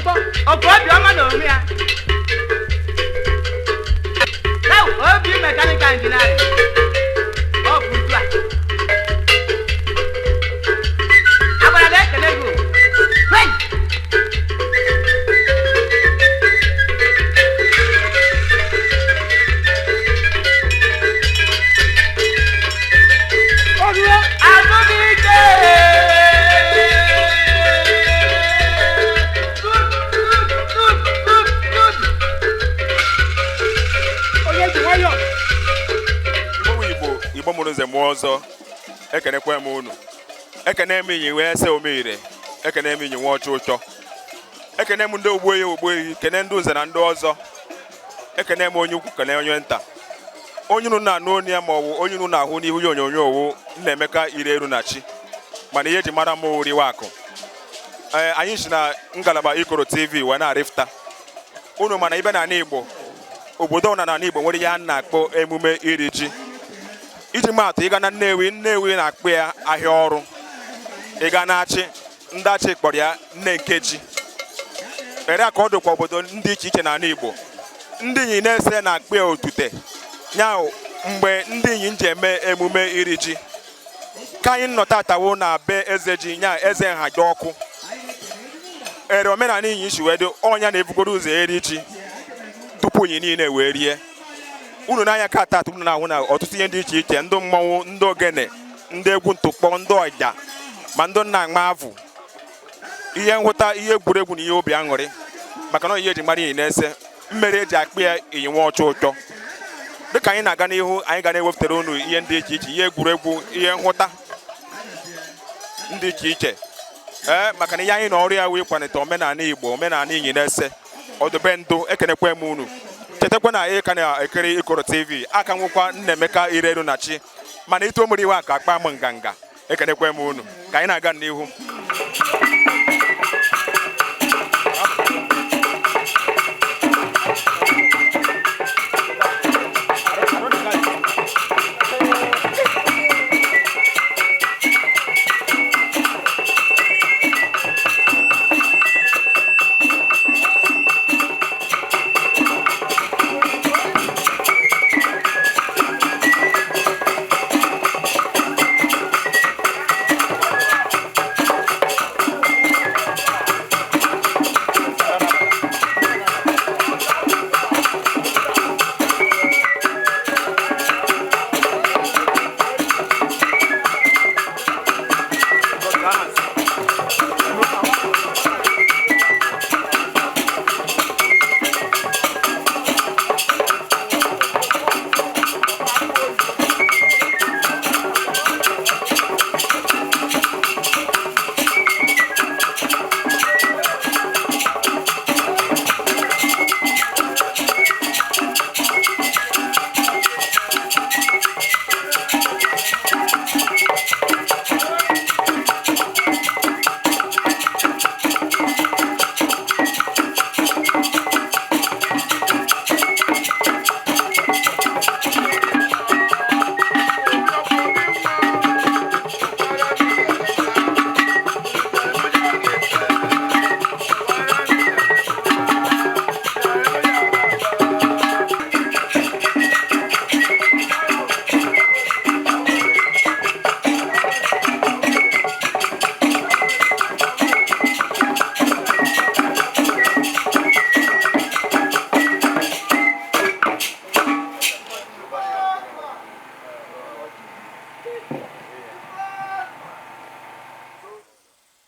Oke obiọma na onwe ya. Ew, obi mechanical engineering. Ọ bụ otu a. Agbara na-ekele gị o. Hey! Azụbike! Good, good, good, good, good. Onye ji nwayọọ. Igbo bụ Igbo, Igbo mụrụ nze mụọ ọzọ, ekenekwa m unu. Ekene m inyi wee sị omeire, ekene m inyi nwe ọchụ ụchọ. Ekene m ndị ogbuehi ogbuehi, kene ndị nze na ndị ọzọ. Ekene m onye ukwu, kene onye nta. Onye unu na-anụ onu ya ma ọ bụ onye unu na-ahụ n'ihu ya onyonyo owu Nnaemeka Ire Eru na Chi. Mana ihe eji mara m wụ akụ. Ee, anyị si na ngalaba Ikoro TV wee na-arịfụta. Unu mana ibe n'ala Igbo, obodo na n'ala Igbo nwere ihe a na-akpọ emume iri ji. Iji maatụ, ịga na Nnewi, Nnewi na-akpọ ya ahịa ọrụ. Ịga na Achị, ndị Achị kpọrọ ya nne nke ji. Ere ka ọ dịkwa obodo ndị iche iche n'ala Igbo. Ndị Inyi na-ese na-akpọ ya otute. Ya mgbe ndị Inyi ji eme emume iri ji. Ka anyị nọ tatawo na be eze ji, nya eze Nhajọkụ. Ere omenala Inyi si wee dị, ọnya na-ebugoro ụzọ eri ji tupu inyi niile wee rie. Unu n'anya ka tata unu na-ahụ na ọtụtụ ihe dị iche iche, ndị mmọnwụ, ndị ogene, ndị egwu ntụkpọ, ndị ọja, ma ndị nna agba avụ, ihe nhụta, ihe egwuregwu na ihe obi aṅụrị, maka na ihe eji mara inyi na-ese mmeri eji akpụ ya inyi nwe ọchụ ụtọ. Dịka anyị na-aga n'ihu, anyị ga na-ewepụtara unu ihe ndị iche iche, ihe egwuregwu, ihe nhụta ndị iche iche. Ee, maka na ihe anyị na ọrụ ya wee ịkwalite omenala Igbo, omenala inyi na-ese ọdụbe ndụ. Ekenekwe m unu. Chetakwa na anyị ka na-ekiri Ikoro TV, aka nwekwa Nnaemeka Ire Eru na Chi, mana ito mụrụ iwe aka akpa m nganga. Ekenekwe m unu ka anyị na-aga n'ihu.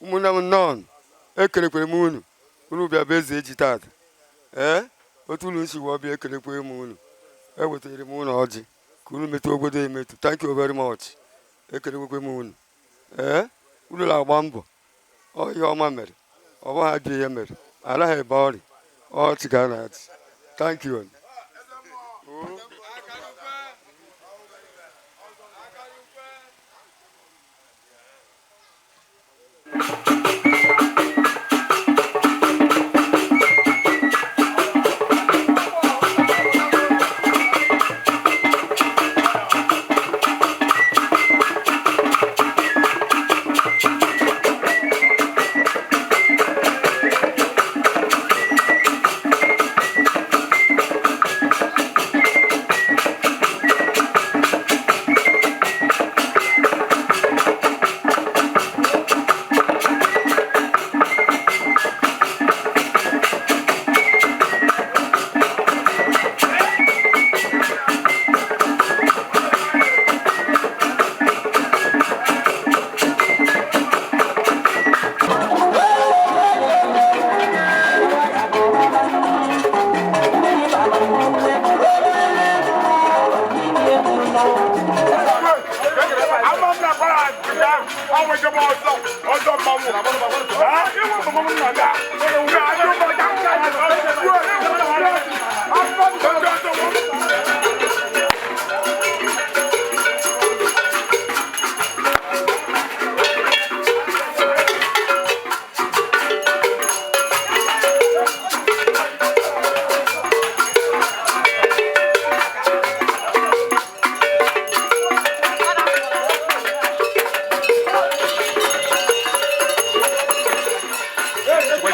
Ụmụnne m nnọọ, ekelekwere m unu. Unu bịa bụ eze eji tata. Ee, otu unu si wee bịa, ekelekwe m unu. Ewetara m unu ọjị ka unu metụ obodo emetụ. Thank you very much. Ekelekwe m unu. Ee, unu na-agba mbọ. Ọ ihe ọma mere, ọ bụghị ajọ ihe mere. Anaghị ebe ọrịa ọchị ka a na-achị. Thank you.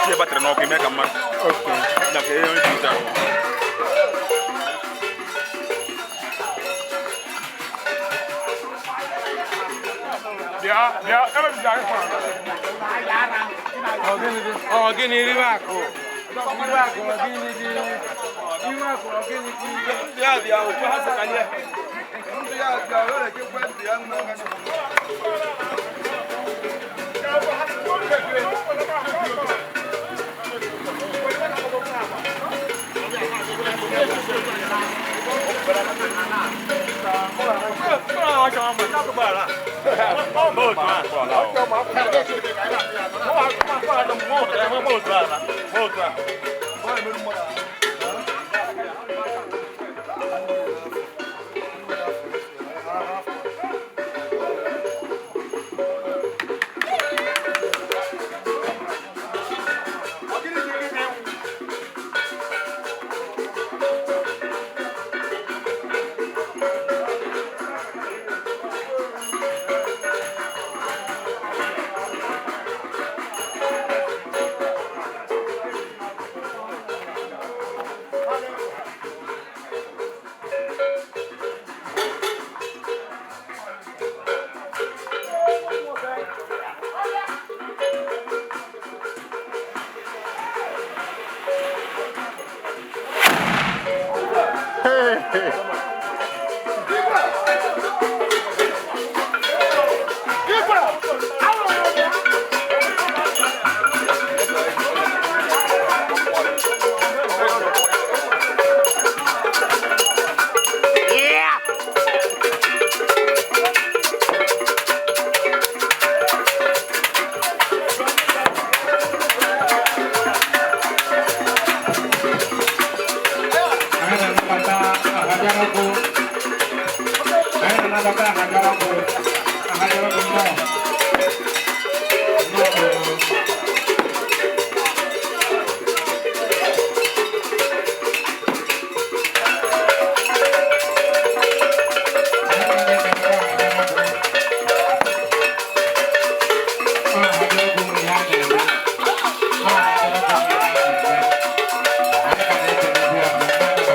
Etinye batrị n'ọkụ ime ka mmadụ. Na ka ihe onye ji ụzọ ahụ. Ọ gịnị riwe akụ? Riwe akụ, ọ gịnị dị? Riwe akụ, ọ gịnị dị? Bịa bịa, okwu ha sị ka nye. Ndụ ya bịa, ọ na-ekekwe ndụ ya nwa. Anyị na-anabata Ahadiarọkụ. Anyị na-anabata Ahadiarọkụ. Ahadiarọkụ nnọọ. Nnọọ. Anyị na-anabata Ahadiarọkụ. Ahadiarọkụ nwere ihe a na-eme. Ahadiarọkụ nwere ihe a na-eme. Anyị ka na-ekelekwa ya ma na-anabata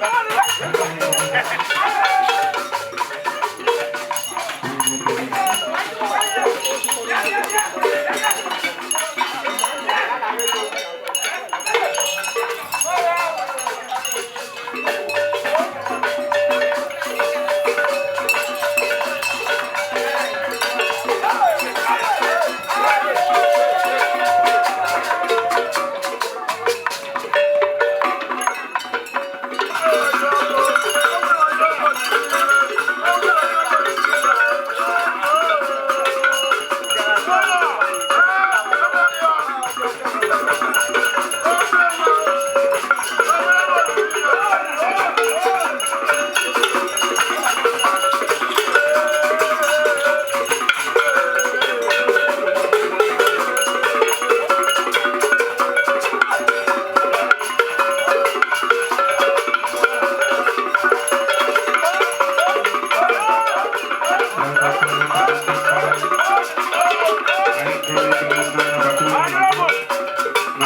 ya na-asị ya nnọọ.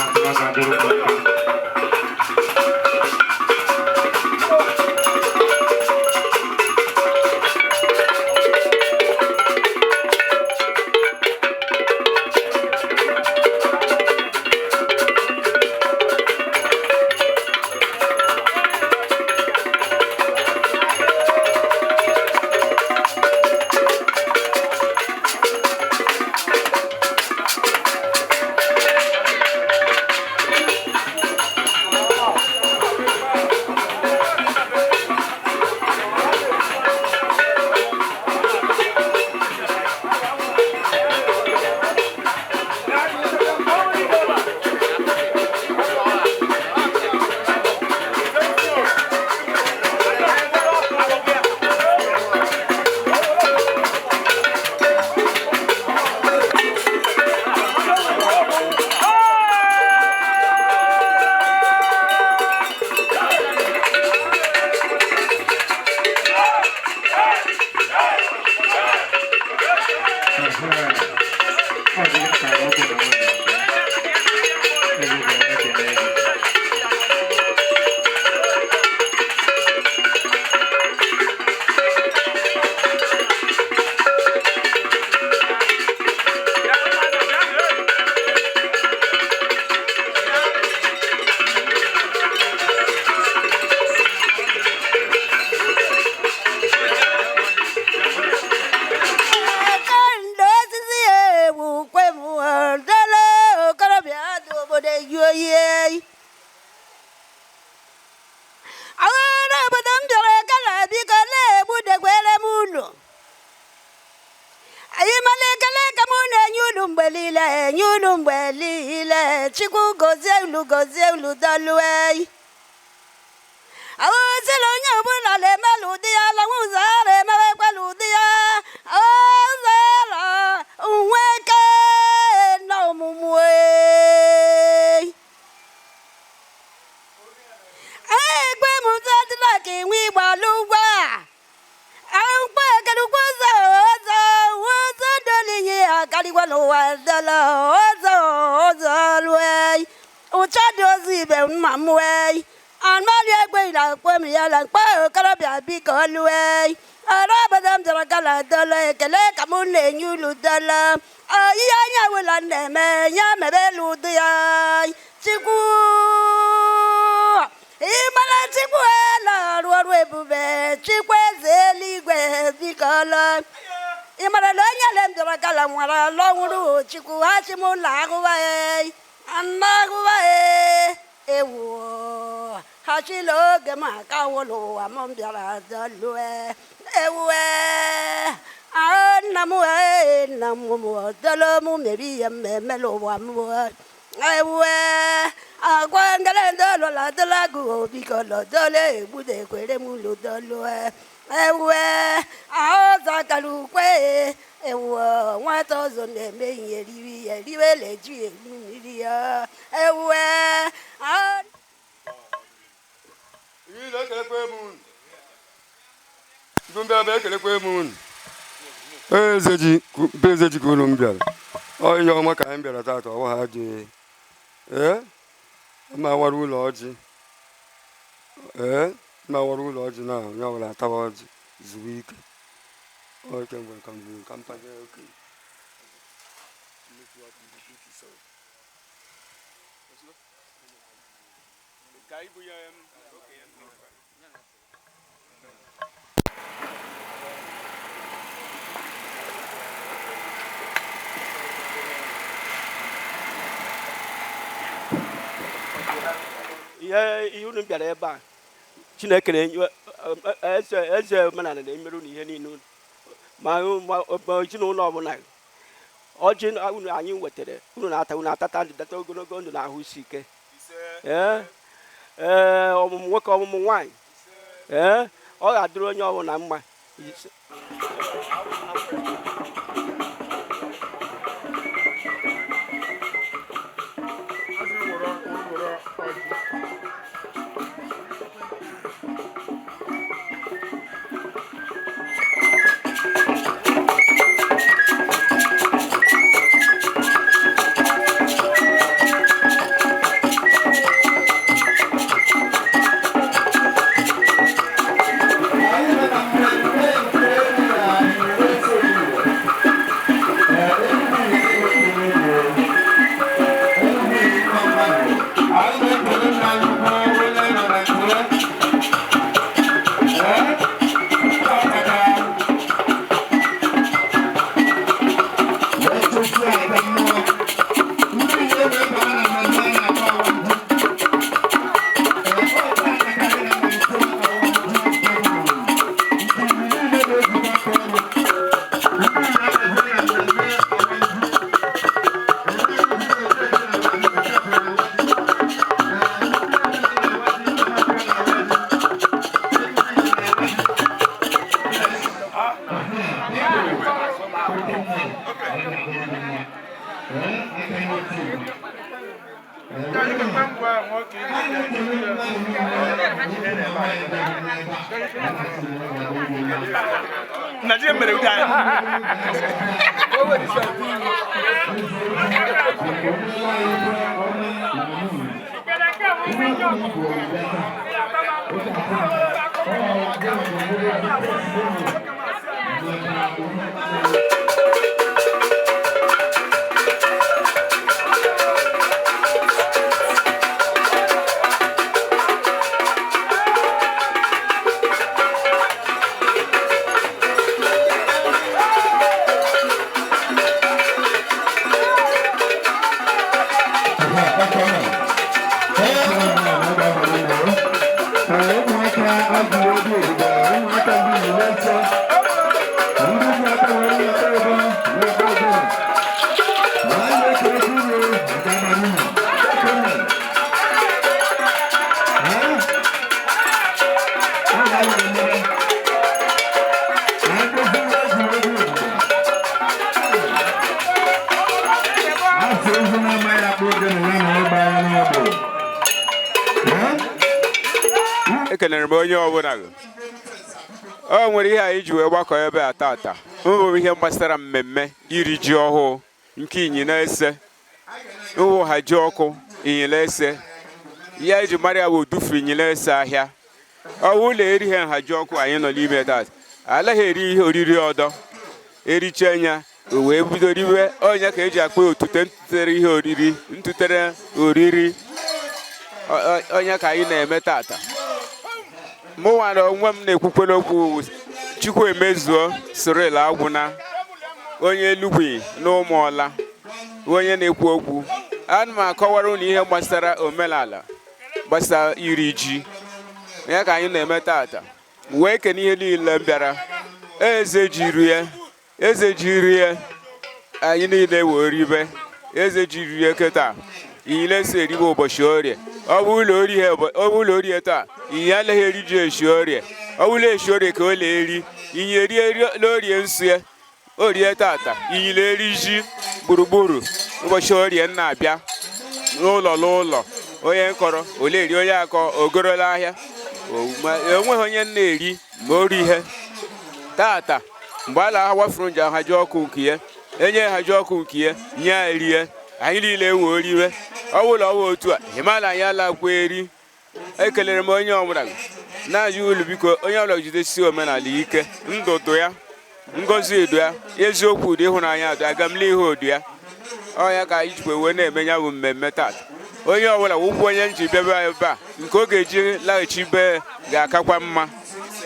Na-asị na ọ ga-adịrị unu mma. Ọ dị ka nwoke na nwaanyị abịa. Ego ga-ekele gị. Eke osisi ewu kwe m dele okorobịa dị obodo eyi oyi eyi. Ahụrụ obodo m bịara ekele biko na-egbudekwere m unu. Anyị mara ekele ka m na-enye unu mgbe niile, enye unu mgbe niile. Chukwu gozie unu, gozie unu dọlụ eyi. Ahụzila onye ọbụla na-emelụ ụdị ya ala ụzọ a na-emewekwala ụdị ya ọzọla nweke na ọmụmụ egbe m dịla ka enwe igbalụ ugwu a mkpe ekelukwu ụzọ ọzọ ụzọ dolinye akarịkwa n'ụwa dọla ọzọ ọzọ lụe ụcha dị ozu ibe mma m wee anụmanụ egbe na akpọ m ya na mkpa okorobịa biko lụe ọrụ obodo m bịara gala dọla ekele ka m na-enye unu dọla ihe anya wụla na-eme ya mere elu ụdị ya. Chukwu ịmara Chukwu na-arụ ọrụ ebube, Chukwu eze eluigwe biko lụọ. Ị mara na onye le m bịara gala nwara lọnwụrụ Chukwu ha chi m ụlọ ahụwa anna ahụwa ewu ha chila oge m aka wụlụ ụwa m bịara dọlue ewu nna m nna m dọlụ m mere ihe mmemme n'ụwa m ewu agwa ngere ndọlọla dọla gụ biko lọdọlụ egbude ekwere m lụdọlụ ewu ọzọ kara ukwe ewu nwata ọzọ na-eme ihe riwe ihe riwe leji elu mmiri ya ewu. Niile ekelekwe m unu. Ndị mbịara ekelekwe m unu. Eze ji be eze ji ka unu m bịara. Ọ ihe ọma ka anyị bịara taata ọwa ha dị. Ee? Ma wara ụlọ ọjị. Ee? Ma wara ụlọ ọjị na onye ọbụla atawa ọjị zuo ike. Ọ ike mgbe ka mgbe ka mpanye oke. Ihe unu bịara ebe a, Chineke na-enye eze eze omenala na-emerụ unu ihe niile unu. Ma ma ezinụlọ ọbụla ọjị unu anyị wetara unu na-ata, unu atata ndụ, data ogologo ndụ na ahụ isi ike. Ee ee, ọmụmụ nwoke, ọmụmụ nwaanyị, ee, ọ ga-adịrị onye ọbụla mma. Ise. Nigeria mere ụdị anyị. Ekelere m onye ọbụla. O nwere ihe anyị ji wee gbakọ ebe a tata mbụ ihe gbasara mmemme iri ji ọhụụ nke Ịnyịnya Ese nwụgha ji ọkụ Ịnyịnya Ese ya eji mara ya bụ dufu Ịnyịnya Ese ahịa. Ọ bụrụ na erighị nha ji ọkụ anyị nọ n'ime tata, anaghị eri ihe oriri ọdọ ericha ya o wee bido riwe. Onye ka eji akpọ otute ntụtere ihe oriri ntụtere oriri onye ka anyị na-eme tata. Mụnwa na onwe m na-ekwukwere okwu Chukwu emezuo Cyril Agwụna, onye Elugwi na Ụmụọla, onye na-ekwu okwu. Ana m akọwara unu ihe gbasara omenala gbasara iri ji ya ka anyị na-eme tata. Wee kene ihe niile m bịara eze ji rie, eze ji rie anyị niile wee ribe. Eze ji rie kịta Ịnyịnya Ese eribe ụbọchị orie. Ọ bụrụ na orie taa, Ịnyịnya anaghị eri ji eshi orie. Ọ bụrụ eshi orie ka ọ na-eri, Ịnyịnya erie n'orie nsị orie tata. Ịnyịnya eri ji gburugburu ụbọchị orie na-abịa n'ụlọ n'ụlọ. Onye nkọrọ ole eri, onye akọ ogorola ahịa, enweghị onye na-eri ma o rie ihe tata. Mgbe a na-awafuru nje ahaji ọkụ nke ya, enye haji ọkụ nke ya nye ya rie, anyị niile ewe oriwe. Ọ bụla ọwa otu a ịmala anyị alakwa eri. Ekelere m onye ọbụla na-ajụ ulu, biko onye ọbụla jidesi omenala ike, ndụdụ ya, ngozi edu ya, eziokwu ụdị ịhụnanya adụ agamla ihe odu ya. Ọ ya ka anyị jikwa wee na-eme ya bụ mmemme tata. Onye ọbụla wụkwụ onye nji bịaba ebe a nke ọ ga-eji laghachi be ga-akakwa mma.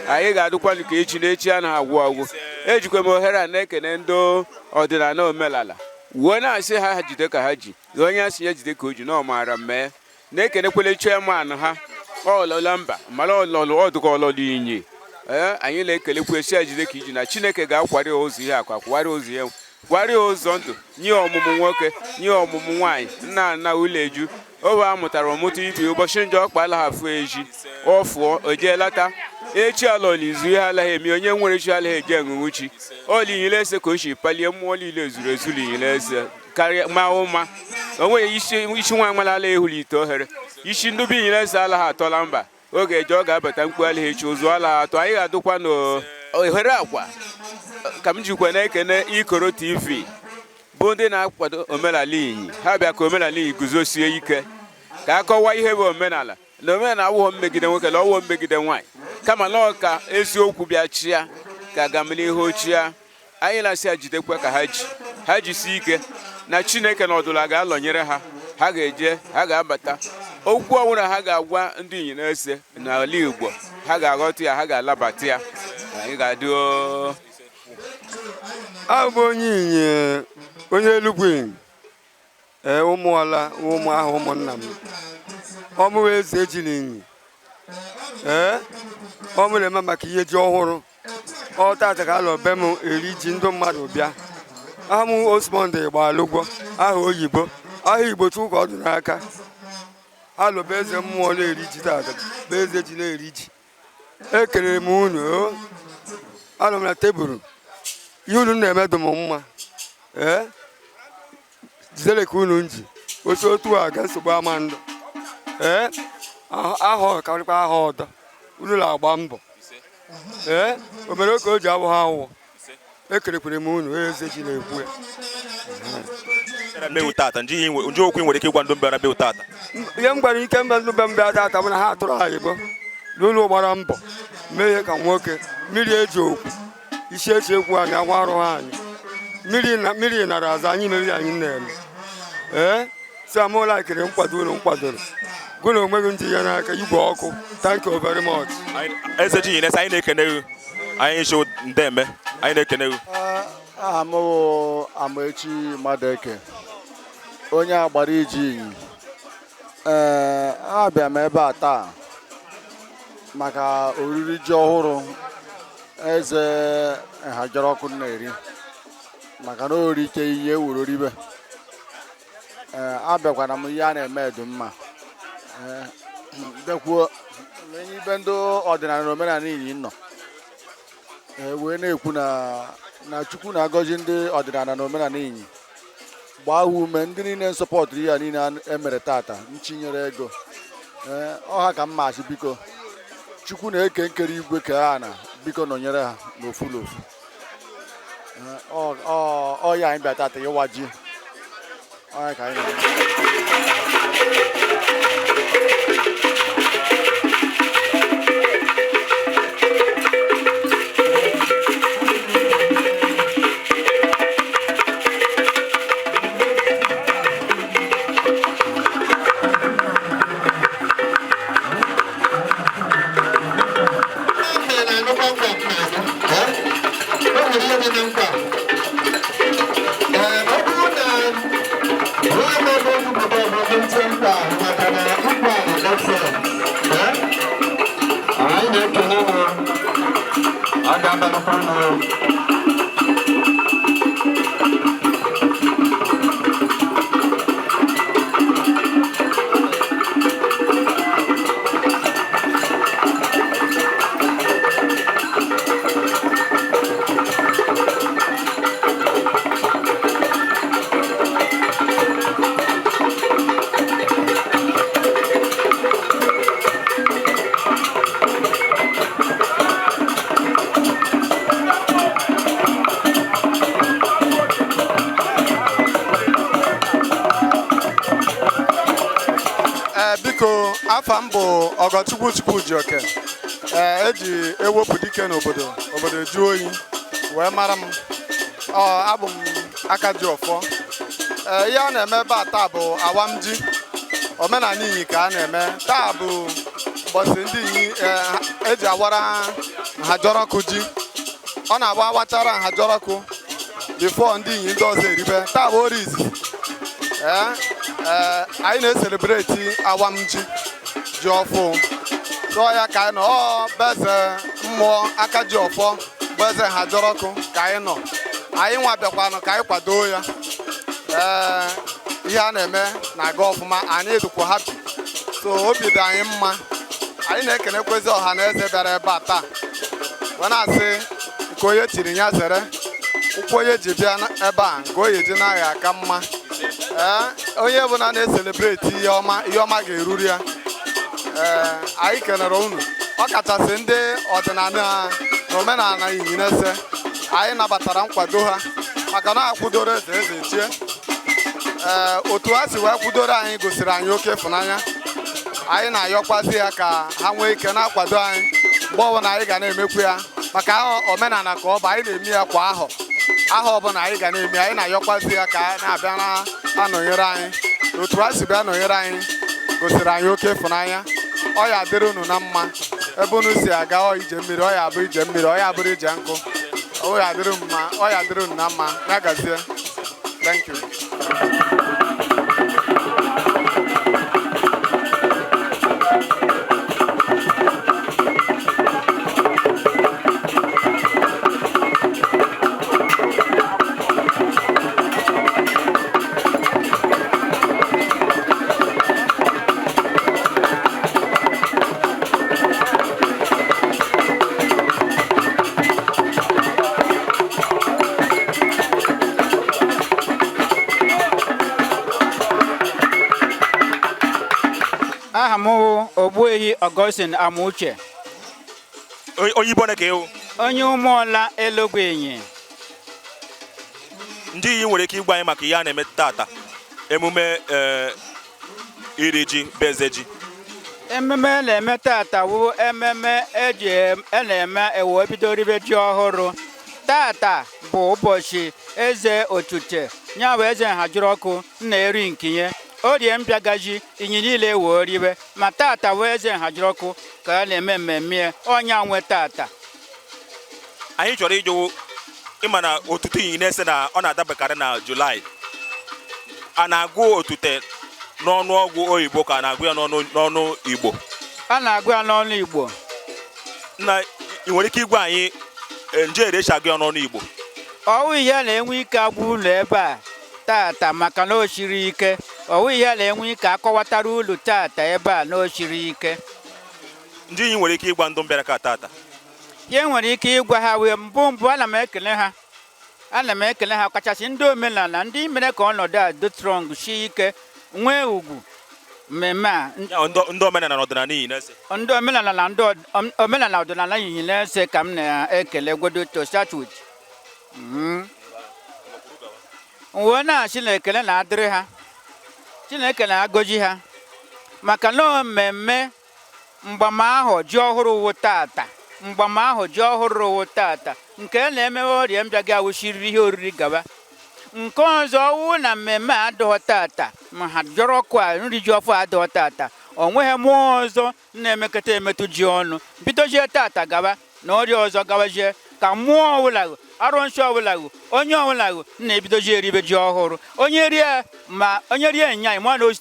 Anyị ga-adụkwanụ ka echi na echi anaghị agwụ agwụ. Ejikwa m ohere a na-ekene ndị ọdịnala omenala wuo na-asị ha jide ka ha ji, onye asị ya jide ka o ji na ọ maara mmee. Na-ekenekwele chairman ha ọlọla mba mara ọlọlụ ọdụka ọlọlụ inyi. Ee, anyị na-ekelekwa esi ya jide ka iji na Chineke ga-akwari ụzọ ihe akwa, kwari ụzọ ihe, kwari ụzọ ndụ, nye ọmụmụ nwoke, nye ọmụmụ nwaanyị, nna nna ụlọ eju owe a mụtara ọmụtụ ibi ụbọchị njọ ọkpa ala ha fụ eji ọ fụọ o jee lata echi alọla izu ihe alaghị eme onye nwere chi alaghị eji eṅụṅụ chi. Ọla Ịnyịnya Ese ka o si palie mmụọ niile zuru ezu. Ịnyịnya Ese karịa ma ụma o nweghị isi isi nwa amalala ehulite ohere isi ndụbe Ịnyịnya Ese alaghị atọla mba oge eje ọ ga-abata mkpu alaghị echi ụzụ alaghị atọ. Anyị ga-adụkwa n'ohere akwa ka m jikwa na-ekene Ikoro TV bụ ndị na-akwado omenala Inyi. Ha bịa ka omenala Inyi guzosie ike, ka a kọwaa ihe bụ omenala na omenala awụghọ mmegide nwoke na ọwụghọ mmegide nwaanyị, kama na ọ ka eziokwu bịa chịa ka agamnihu chịa. Anyị na-asị ya jidekwa ka ha ji ha jisie ike na Chineke na ọdụla ga-alọnyere ha. Ha ga-eje, ha ga-abata, okwu ọbụla ha ga-agwa ndị Ịnyịnya Ese n'ala Igbo ha ga-aghọta ya, ha ga-alabata ya. Anyị ga-adị. Abụ m onye Inyi, onye Elugwu. Ee, Ụmụọla ụmụ ahụ ụmụnna m ọmụrụ eze ejila Inyi. Ee, ọ mụrụ eme maka ihe ji ọhụrụ ọ tata ka alọ be m eri ji ndị mmadụ bịa. Aha m Osmond Igbalụgwọ, aha oyibo, aha Igbo Chukwu ka ọ dị n'aka. Alụba eze mmụọ na-eri ji tata bụ eze ji na-eri ji. Ekelere m unu o. Anọ m na tebụl, ihe unu na-eme dị m mma. Ee, jidere ka unu ji otu otu a ga nsogbu ama ndụ. Ee, ahọ karịkwa aha ọdọ unu na-agba mbọ. Ee, o mere ka o ji awụ ha awụ. Ekerekwere m unu. Eze ji na-ekwu ya. Bịara be tata, nji nji okwu ị nwere ike ịgwa ndị bịara be tata? Ihe m gwara ike mba ndị be m bịa tata bụ na ha atụrụ ha igbo n'ụlọ gbara mbọ mee ihe ka nwoke. Mmiri eji okwu isi echi ekwu anyị agwa arụ ha anyị mmiri na mmiri nara aza anyị meriri anyị na-eme. Ee, si amụla ekere nkwado unu nkwadoro gụ na onwe gị ntị ya n'aka igwe ọkụ. Thank you very much. Eze ji nyere anyị na-ekene gị. Anyị nshi ndeme, anyị na-ekene gị. Aha m bụ Amaechi Madeke, onye agbara iji inyi. Ee, abịa m ebe a taa maka oriri ji ọhụrụ eze Nhajọrọkụ na-eri, maka na o rike ihe ewuru ribe. Ee, abịakwana m ihe a na-eme dị mma. Ee, bịakwuo enyi ibe ndị ọdịnala na omenala inyi nọ. Ee, wee na-ekwu na Chukwu na-agọzi ndị ọdịnala na omenala inyi, gbaa ha ume. Ndị niile nsọpọtụrụ ihe a niile emere tata, nchinyere ego, ee, ọha ka mma asị biko, Chukwu na-eke nkere igwe kee ha na biko nọnyere ha n'ofu n'ofu. Ee, ọ ya anyị bịa tata ịwa ji ọ ya ka anyị na-eme. Ee, biko, afa m bụ Ọgọchukwu Chukwujioke. Ee, eji ewepụ dike n'obodo, obodo eju oyi wee mara m. Ọ abụ m aka ji ọfọ. Ee, ihe a na-eme ebe a taa bụ awam ji omenala inyi ka a na-eme taa, bụ ụbọchị ndị inyi, ee, eji awara nhajọrọkụ ji. Ọ na-agba awachara nhajọrọkụ before ndị inyi ndị ọzọ eribe. Taa bụ ori izizi. Ee, ee, anyị na-ecelebrate awam ji, ji ọfụ tụọ ya ka anyị nọ. Ọ bụ eze mmụọ aka ji ọfọ, bụ eze Nhajọrọkụ ka anyị nọ. Anyị nwa bịakwanụ ka anyị kwado ya. Ee, ihe a na-eme na-aga ọfụma. Anyị dịkwa happy, so obi dị anyị mma. Anyị na-ekenekwezi ọha na eze bịara ebe a taa wee na-asị nke onye tiri ya zere, ụkwụ onye ji bịa ebe a nke onye ji naghị aka mma. Ee, onye bụla na-ecelebrate ihe ọma, ihe ọma ga-eruru ya. Ee, anyị kelere unu, ọ kachasị ndị ọdịnala na omenala Inyinese. Anyị nabatara nkwado ha maka na akwụdoro eze, eze chie. Ee, otu ha si wee kwudoro anyị gosiri anyị oke ịfụnanya. Anyị na-ayọkwazi ya ka ha nwee ike na-akwado anyị mgbe ọbụla anyị ga na-emekwu ya, maka ahọ omenala ka ọ bụ. Anyị na-eme ya kwa ahọ, ahọ ọbụla anyị ga na-eme. Anyị na-ayọkwazi ya ka na-abịa na-anọnyere anyị. Otu ha si bịa nọnyere anyị gosiri anyị oke ịfụnanya. Ọ ya dịrị unu na mma ebe unu si aga. Ọ ije mmiri, ọ ya abụ ije mmiri, ọ ya abụrụ ije nkụ. Ọ ya dịrị mma, ọ ya dịrị unu na mma. Ya gazie. Thank you. Aha m wụ Ogbuehi Augustine Amuche. Onye Igbo na ka ewu? Onye Ụmụọla Elugwu-Inyi. Ndị iyi nwere ike ịgwa anyị maka ihe a na-eme tata, emume iri ji bụ eze ji? Ememe na-eme tata wụ ememe eji na-eme ewe bido ribe ji ọhụrụ. Tata bụ ụbọchị eze otute, ya bụ eze Nhajirọkụ na-eri nkinye. Orie mbịagaji inyi niile wee ribe, ma tata bụ eze Nhajirọkụ ka a na-eme mmemme ya, ọnya nwe tata. Anyị chọrọ ịjụ, ịma na otute inyi na-ese na ọ na-adabakarị na Julaị. A na-agụ otute n'ọnụọgụ oyibo ka a na-agụ ya n'ọnụ Igbo? A na-agụ ya n'ọnụ Igbo. Na ị nwere ike ịgwa anyị nje esi agụ ya n'ọnụ Igbo? Ọwụ ihe na-enwe ike agwa ụlọ ebe a tata maka na o siri ike. Ọwụ ihe na-enwe ike akọwatara ụlọ tata ebe a na o siri ike. Ndị iyi nwere ike ịgwa ndụ mbịara ka tata? Ihe nwere ike ịgwa ha wee mbụ ana m ekele ha. Ana m ekele ha kachasị ndị omenala, ndị mere ka ọnọdụ a dị strong, sie ike, nwee ugwu mmemme a. Ndị omenala na ọdịnala iyi na-ese? Ndị omenala na ndị omenala ọdịnala iyi na-ese ka m na-ekele gwodo to start with. Wee na-asị na ekele na-adịrị ha, Chineke na-agọzi ha maka na mmemme mgbamahụ ji ọhụrụ wụ tata. Mgbamahụ ji ọhụrụ wụ tata nke a na-emewe ọrịa mbịaghị awụsiriri ihe oriri gaba. Nke ọzọ wụ na mmemme a adịghọ tata, ma ha jọrọ ọkụ a nri ji ọfụ adịghọ tata, o nweghị mmụọ ọzọ na-emekọta emetụ ji ọnụ. Bidozie tata gaba na ọrịa ọzọ gawazie, ka mmụọ ọbụla arụnsị ọbụla onye ọbụla na-ebidozi eribe ji ọhụrụ. Onye rie ma onye rie nya ma na o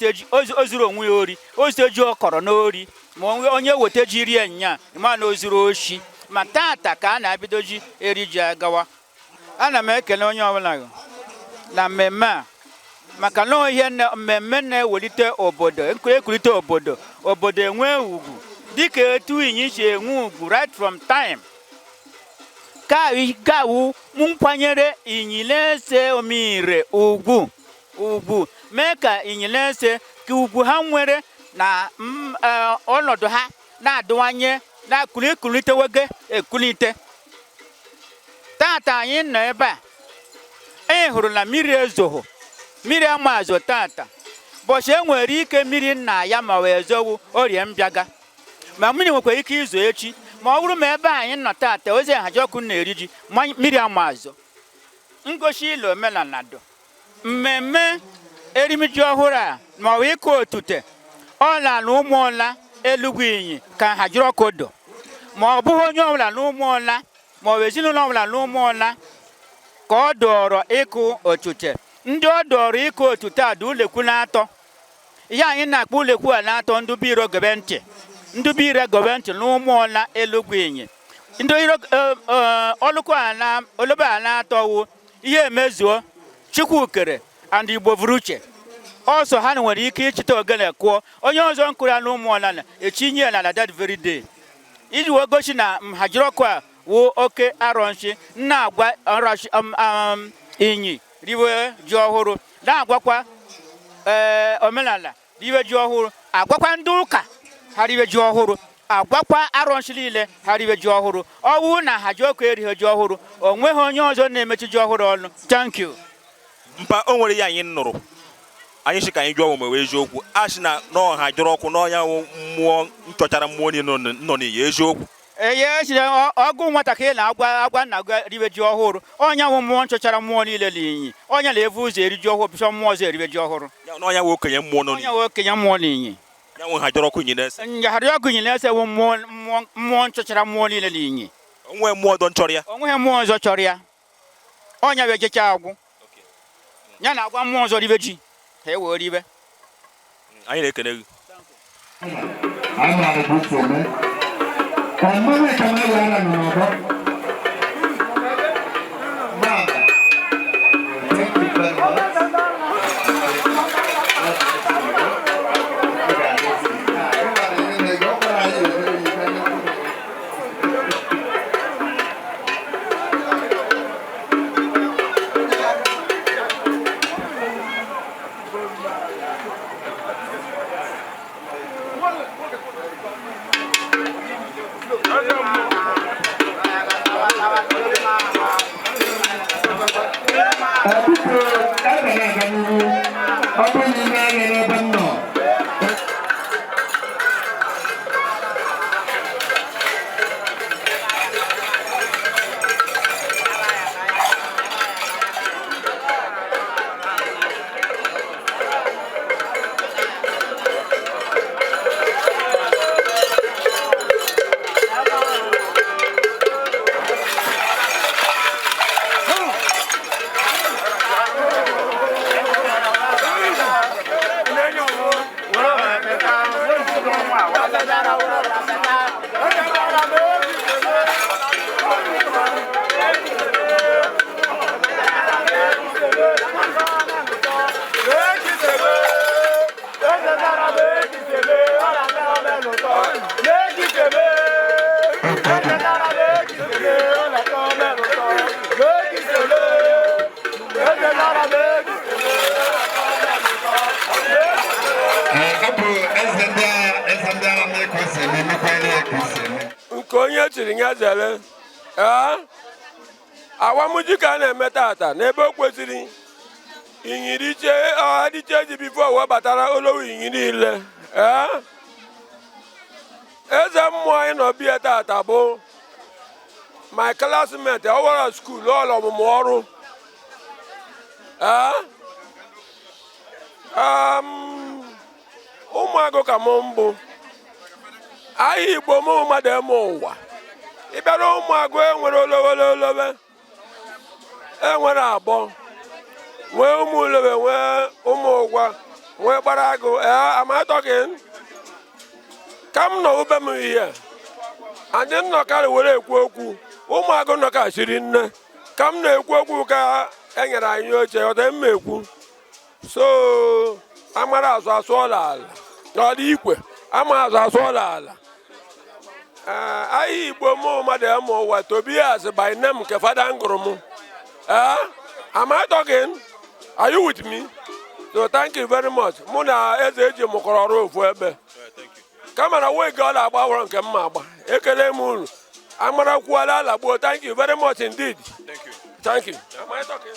zuru onwe ya ori, o zute ji ọ kọrọ n'ori, ma onye weta ji rie nya ma na o zuru oshi. Ma tata ka a na-ebidozi eri ji agawa. Ana m ekele onye ọbụla na mmemme a maka na ihe mmemme na-ewelite obodo, ekulite obodo, obodo enwe ugwu dịka etu inyi si enwe ugwu right from time. Ka wu nkwanyere inyi na-ese omire ugwu ugwu mee ka inyi na-ese ka ugwu ha nwere na ọnọdụ ha na-adịwanye na-ekulitewege ekulite. Tata anyị nọ ebe a, anyị hụrụ na mmiri ezoghị, mmiri ama azụ tata. Bọchị enwere ike mmiri nna ya ma wee zowu orie mbịaga, ma mmiri nwekwara ike izo echi. Ma ọ bụrụ ma ebe anyị nọ tata ozi Nhajirọkụ na-eri ji, mmiri ama azụ. Ngosi ile omenala do mmemme erimji ọhụrụ a ma ọ bụ ịkụ otute ọla na Ụmụọla Elugwu-Inyi ka Nhajirọkụ do, ma ọ bụghị onye ọbụla na Ụmụọla ma ọ bụ ezinụlọ ọbụla na Ụmụọla ka ọ dọrọ ịkụ otute. Ndị ọ dọrọ ịkụ otute a dị ulekwu na-atọ. Ihe anyị na-akpọ ulekwu a na-atọ, ndị bụ iro gebe ntị, ndị bụ ire gebe ntị na Ụmụọla Elugwu-Inyi. Ndị iro ọlụkụ ala olobe ala atọwo ihe emezuo Chukwukere and Igbo Vuruche. Ọsọ ha nwere ike ịchịta ogene kụọ onye ọzọ nkụrụ ya na Ụmụọla na echinye ya na that very day, iji wee gosi na Nhajirọkụ a wụ oke arọnshi na-agwa inyi riwe ji ọhụrụ, na-agwakwa omenala riwe ji ọhụrụ, agwakwa ndị ụka ha riwe ji ọhụrụ, agwakwa arọnshi niile ha riwe ji ọhụrụ. Ọ wụ na Nhajirọkụ erighị ji ọhụrụ, o nweghị onye ọzọ na-emechi ji ọhụrụ ọnụ. Thank you. Mpa, o nwere ihe anyị nụrụ, anyị sị ka anyị jụọ omume eziokwu. A sị na Nhajirọkụ n'ọnya mmụọ nchọchara mmụọ niile nọ n'iyi, eziokwu? Eye sị ọgụ nwatakịrị na-agwa agwa nna gị ribe ji ọhụrụ, ọnya wụ mmụọ nchọchara mmụọ niile n'inyi, ọnya na-evu ụzọ eri ji ọhụrụ, bịsọ mmụọ ọzọ eribe ji ọhụrụ. N'ọnya wụ okenye mmụọ nọ n'inyi. Ọnya wụ okenye mmụọ n'inyi. Ya wụ Nhajirọkụ inyi na-ese. Nhajirọkụ inyi na-ese wụ mmụọ nchọchara mmụọ niile n'inyi. Onwe mmụọ ọzọ nchọrọ ya? Onweghị mmụọ ọzọ chọrọ ya. Ọnya wee jecha agwụ. Ya na-agwa mmụọ ọzọ ribe ji, ha ewee ribe. Anyị na-ekele gị. Thank you very much. Biko, aga na-aga n'ihu. Ọ bụrụ na ị na-anya n'ebe m nọ. Ọ bụ eze ndị agha, eze ndị agha mee ka o si eme, mekwara ya ka o si eme. Nke onye chiri ya zere. Ee, awamji ka a na-eme tata n'ebe o kwesịrị inyiriche ọhadịche ji before wee batara olowu inyi niile. Ee, eze mmụọ anyị nọ bịa tata bụ my classmate ọwara school ọlọ ọmụmụ ọrụ. Ee, ụmụagụ ka mụ mbụ ahịa Igbo mụ mmadụ eme ụwa ịbịara ụmụagụ enwere olowere olowe enwere abụọ nwee ụmụ ulowe, nwee ụmụ ụgwa, nwee gbara agụ. Ee, am I talking? Ka m nọ ube m ihe anyị nnọkarị were ekwu okwu ụmụagụ nọka siri nne ka m na-ekwu okwu ka e nyere anyị oche ọ dị mma ekwu so amara azụ asụ ọla ala n'ọdị ikwe ama azụ asụ ọla ala. Ee, ahịa Igbo mụ mmadụ eme ụwa Tobias by name nke fada ngụrụ m. Ee, am I talking? Are you with me? So thank you very much. Mụ na eze eji mụkọrọ ọrụ ofu ebe kama na wig ọ na-agba wụrụ nke mma agba. Ekele m unu, amara kwuola ala gbuo. Thank you very much indeed. Thank you. Thank you. Am I talking?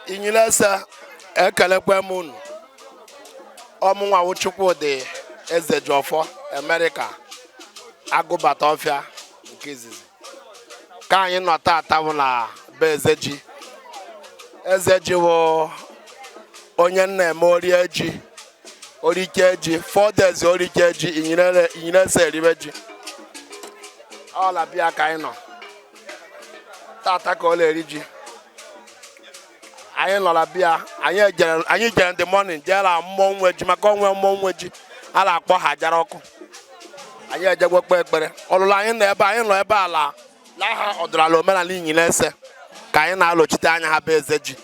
Inyilese, ekelekwe m unu. Ọmụnwawu Chukwudị Eze Jọfọ Amerịka agụbata ọfịa nke izizi ka anyị nọ tata bụ na be Eze Ji. Eze Ji bụ onye nna eme orie ji, orike ji 4 days, orike ji Inyilese eribe ji ọla bịa ka anyị nọ tata ka ọ na-eri ji. Anyị nọrọ bịa, anyị jere the morning jee mmụọ nwe ji maka onwe mmụọ nwe ji a na-akpọ ha jara ọkụ. Anyị ejegwe kpee ekpere ọlụlụ. Anyị nọ ebe anyị nọ ebe ala laha ọdịnala omenala Inyilese ka anyị na-alọchite anya ha bụ Eze Ji.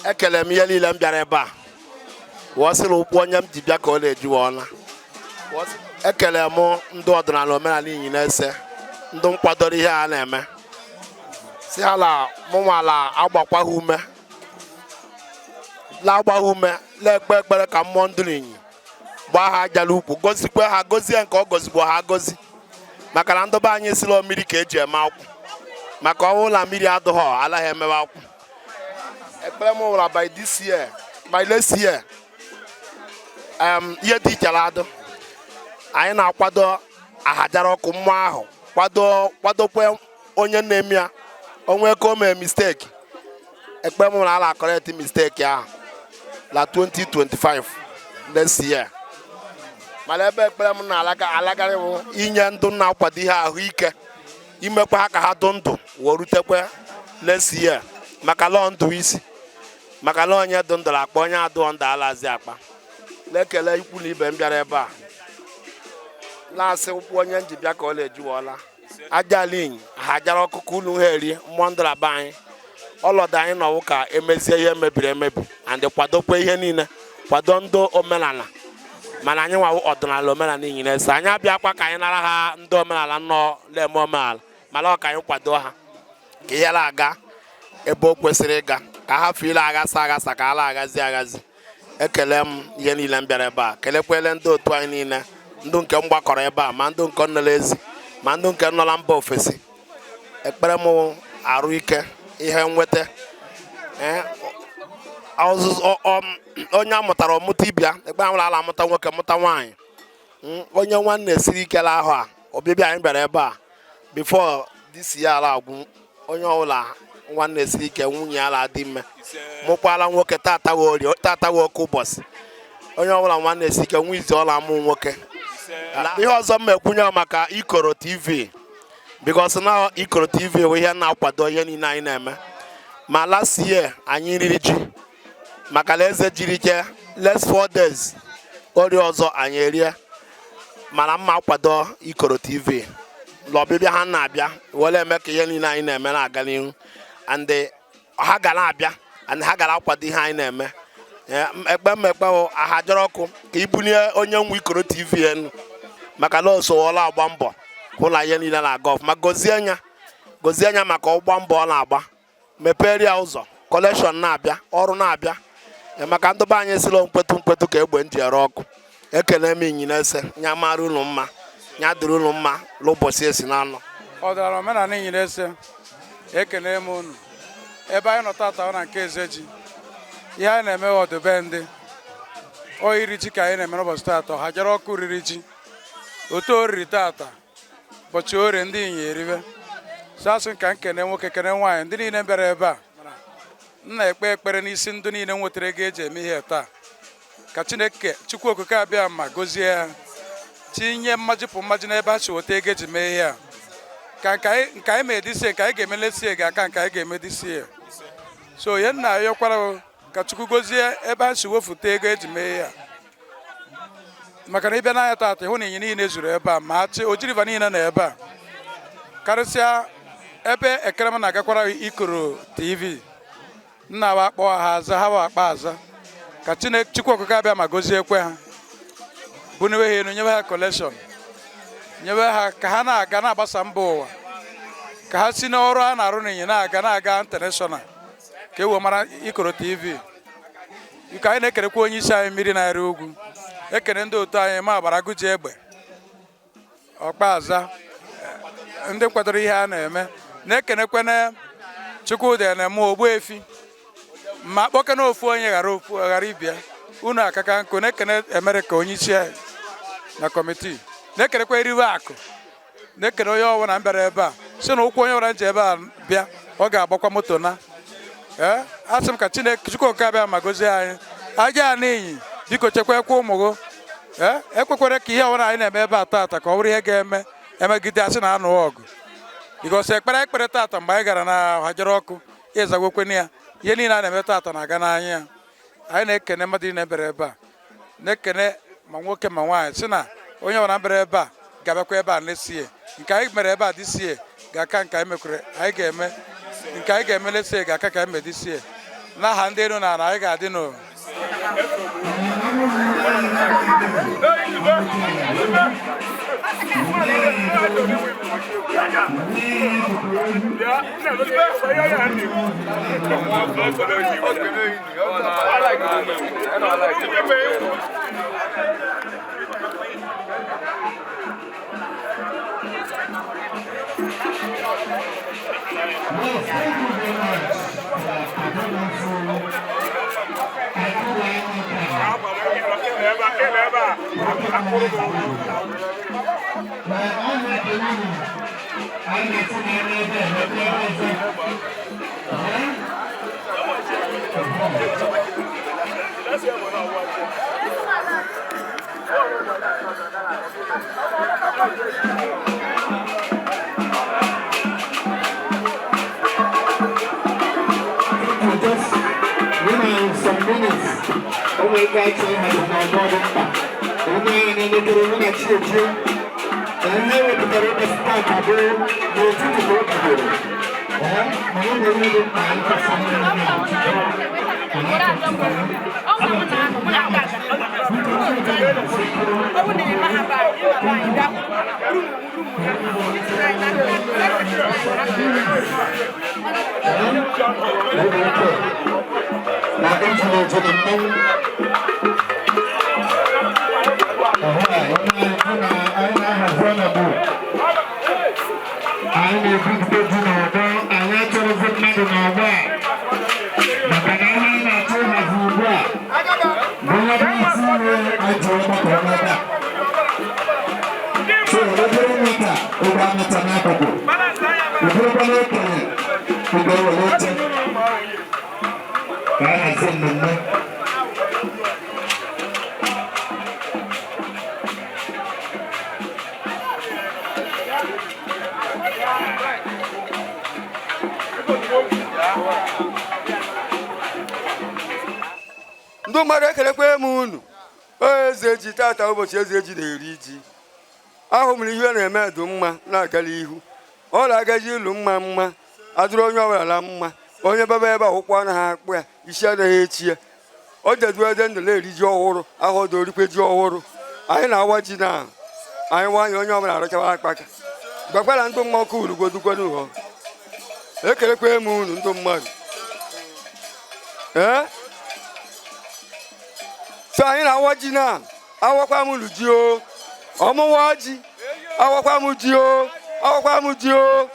Ekele m ihe niile m bịara ebe a wụọ sịrị ụkwụ onye m ji bịa ka ọ na-eji wụọla. Ekele m ndị ọdịnala omenala Inyilese, ndị nkwadoro ihe a na-eme, si ha la mụnwala agbakwa ha ume, la-agba ha ume, la-ekpe ekpere ka mmụọ ndụ n'inyi gbaa ha ajala ukwu, gozikwe ha, gozie nke ọ gozigbo ha gozi, maka na ndụbe anyị sịrị mmiri ka eji eme akwụ, maka ọnwụ na mmiri adụghọ alaghị emewe akwụ. Ekpere m nwụra by this year, by next year, ihe dị iche adụ anyị na-akwado ahajara ọkụ mmụọ ahụ, kwado kwadokwe onye na-eme ya onwe ka o mee mistake. Ekpere m nwụra ala correct mistake ahụ la 2025, next year. Mana ebe ekpere m na-alaga alagarị bụ inye ndụ na-akwado ihe ahụike, imekwa ha ka ha dụ ndụ wee rutekwe next year, maka lọọ ndụ isi, maka na onye dụ ndụ akpa, onye adụọ ndụ alazi akpa. Na-ekele ikwu na ibe m bịara ebe a, na-asị ụkwụ onye nji bịa ka ọ na-ejiwọla aja ala inyi ha jara ọkụkọ unu ha eri mmụọ ndụraba anyị. Ọlọdụ anyị nọwụ ka emezie ihe mebiri emebi and kwadokwa ihe niile, kwado ndị omenala. Mana anyị nwawo ọdịnala omenala inyi na-ese anyị abịakwa ka anyị nara ha ndị omenala nọ na-eme omenala, mana ọ ka anyị kwado ha ka ihe na-aga ebe o kwesịrị ịga, ka ha fụ ile aghasa aghasa ka ha na-agazi agazi. Ekele m ihe niile m bịara ebe a, kelekwele ndị otu anyị niile. Ndụ nke m gbakọrọ ebe a, ma ndụ nke nọ ezi, ma ndụ nke nọ na mba ofesi, ekpere m arụ ike, ihe nweta. Ee, ọzụzụ onye amụtara ọmụta ibia, ekpere ahụ ala amụta nwoke, mụta nwaanyị. Onye nwanne siri ike ahụ a ọbịbịa anyị bịara ebe a before this year ala agwụ, onye ọbụla nwanne siri ike, nwunye ya ala dị ime, mụkwala nwoke tata wee orie, tata wee oke ụbọchị. Onye ọbụla nwanne siri ike, nwa izi ọla amụ nwoke. Ihe ọzọ m ekwunye maka Ikoro TV, because na Ikoro TV bụ ihe na-akwado ihe niile anyị na-eme. Ma last year anyị riri ji maka na eze jiri ike last 4 days, orie ọzọ anyị erie. Mana mma akwado Ikoro TV na ọbịbịa ha na-abịa were eme ka ihe niile anyị na-eme na-aga n'ihu, and ha ga na-abịa and ha gara akwado ihe anyị na-eme. Ekpe m ekpe bụ ahajọrọ ọkụ ka ibulie onye nwe Ikoro TV enu, maka na o sowọla agba mbọ hụ na ihe niile na-aga ọfụma. Gozie anya, gozie anya maka ọgba mbọ ọ na-agba, mepere ya ụzọ, collection na-abịa, ọrụ na-abịa. Maka ndị be anyị sịrị mkpetu mkpetu ka egbe ntị ere ọkụ. Ekele m inyi ese nya mara unu mma, nya dịrị unu mma n'ụbọchị esi na-anọ. Ọdịnala omenala Inyere Ese, ekene m unu. Ebe anyị nọ tata na nke eze ji, ihe anyị na-eme ọdụbe ndị o iri ji ka anyị na-eme n'ụbọchị tata. Ha jere ọkụ riri ji otu o riri tata, ụbọchị orie ndị inyi eribe. So asị ka nkene nwoke, kene nwaanyị, ndị niile bịara ebe a. M na-ekpe ekpere n'isi ndị niile nwetara ego eji eme ihe taa, ka Chineke Chukwu Okike abịa ma gozie ha, tinye mmajipụ mmaji n'ebe ha si weta ego eji mee ihe a, ka nke anyị mee disie, nke anyị ga-eme lesie ga-aka nke anyị ga-eme disie. So ihe nna ayọkwara, ka Chukwu gozie ebe ha si wefute ego eji mee ihe a, maka na ịbịa n'anya taata, ịhụ na ịnyịnya niile zuru ebe a, ma achị ojiriva niile nọ ebe a. Karịsịa ebe ekere m na-agakwara Ikoro TV, nna wa akpọ ha aza, ha wa akpa aza. Ka Chineke Chukwu Okike abịa ma gozie ekwe ha, bunewe ha elu, nyewe ha collection, nyewe ha ka ha na-aga na-agbasa mba ụwa, ka ha si n'ọrụ a na-arụ n'ịnyịnya na-aga na-aga international, ka e wee mara Ikoro TV. Iko anyị na-ekerekwa onye isi anyị mmiri na-arị ugwu, ekene ndị otu anyị ma agbara gụji egbe ọkpa aza, ndị kwadoro ihe a na-eme. Na-ekenekwene Chukwudi na-eme Ogbuefi, ma kpọkene ofu onye ghara ofu ghara ibia unu akaka nkụ. Na-ekene Amerịka onye isi anyị na committee, na-ekenekwa eriwe akụ, na-ekene onye ọbụla m bịara ebe a, si na ụkwụ onye ọbụla nji ebe a bịa, ọ ga-agbakwa moto na ee. Asị m ka Chineke Chukwu Okike abịa ma gozie anyị aja a n'inyi. Biko chekwakwa ụmụ gị. Ee, ekwekwere ka ihe ọbụla anyị na-eme ebe a tata ka ọ bụrụ ihe ga-eme emegide asị na anụ ọgụ, because ekpere ekpere tata mgbe anyị gara na hajere ọkụ ịzagwokwene ya, ihe niile a na-eme tata na-aga n'anya ya. Anyị na-ekene mmadụ niile bịara ebe a, na-ekene ma nwoke ma nwaanyị, sị na onye ọbụla bịara ebe a ga-abịakwa ebe a nesie. Nke anyị mere ebe a disie ga-aka nke anyị mekwere anyị ga-eme, nke anyị ga-eme nesie ga-aka ka anyị mee disie. N'aha ndị elu na ala, anyị ga-adị n'o. Yes, thank you very much. I don't want to. I Just some minutes. O nwere ike achọ ịhazi na ọgbọ dị mkpa. Onye anyị na-elekere mụ na chi ejie. Na ihe wepụtara ụbọchị taata bụ n'ụtụtụ ka o bidoro. Ee, mana ọ nwere ihe dị mkpa anyị kwesịrị ime na na ejiri eje na mmanwụ. Onye anyị na anyị na-ahazi ọnọdụ. Anyị na-ebupụta ji n'ọgbọ, anyị achọrọzi mmadụ n'ọgbọ a. Maka na ihe anyị na-achọ ịhazi ugbu a bụ ihe bụ isi ihe anyị ji ọgbakọ n'ebe a. So, obere nwata, oge anata n'akụkụ. Oberekwa n'okenye, oge were oche. Ka a hazie mmemme. Ndị mmadụ, ekelekwe m unu. Eze ji tata, ụbọchị eze ji na-eri ji ahụ m ihe na-eme dị mma na-agala ihu. Ọ na-agaji ilu mma mma, adụrụ onye ọbụla na mma. Onye baba ebe akwụkwọ anaghị akpụ ya isi, anaghị echi ya. O jedu ede ndụ na-eri ji ọhụrụ ahụ dorikwe ji ọhụrụ. Anyị na-awa ji na anyị nwanyị, onye ọbụla arụchawa akpaka gbakwara ndị mmụọ ka ulugodugwenu họ. Ekelekwe m unu, ndị mmadụ. Ee, so anyị na-awa ji na awakwa m ulu ji o ọmụwa ji, awakwa m ji o, awakwa m ji o.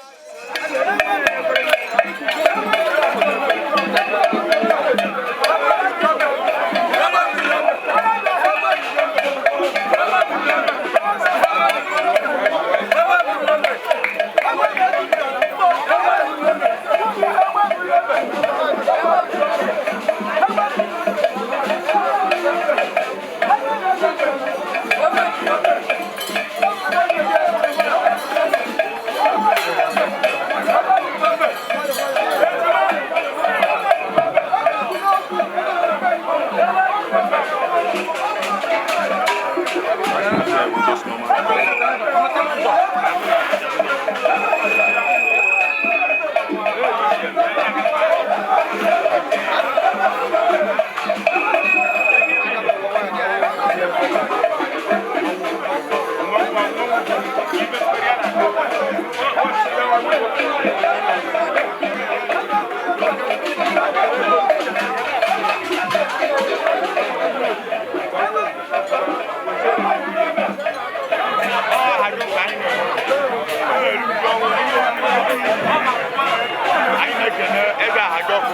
Anyị na-ekene eze Ahajọkụ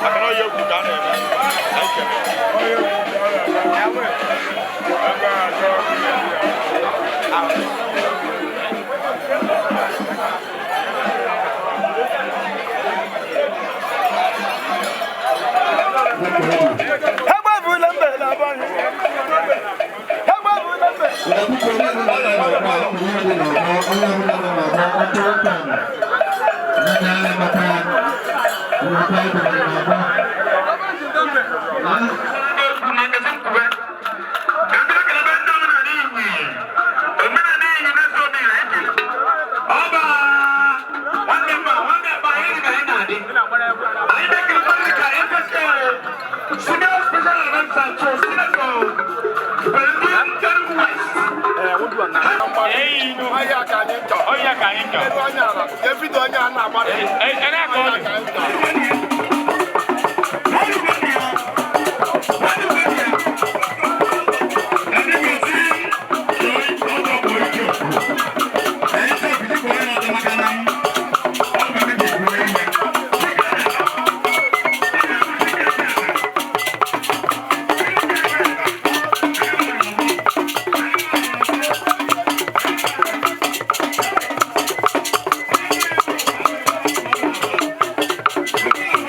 maka na ọya egwu ka a na-eme. Anyị kene eze Ahajọkụ. Thank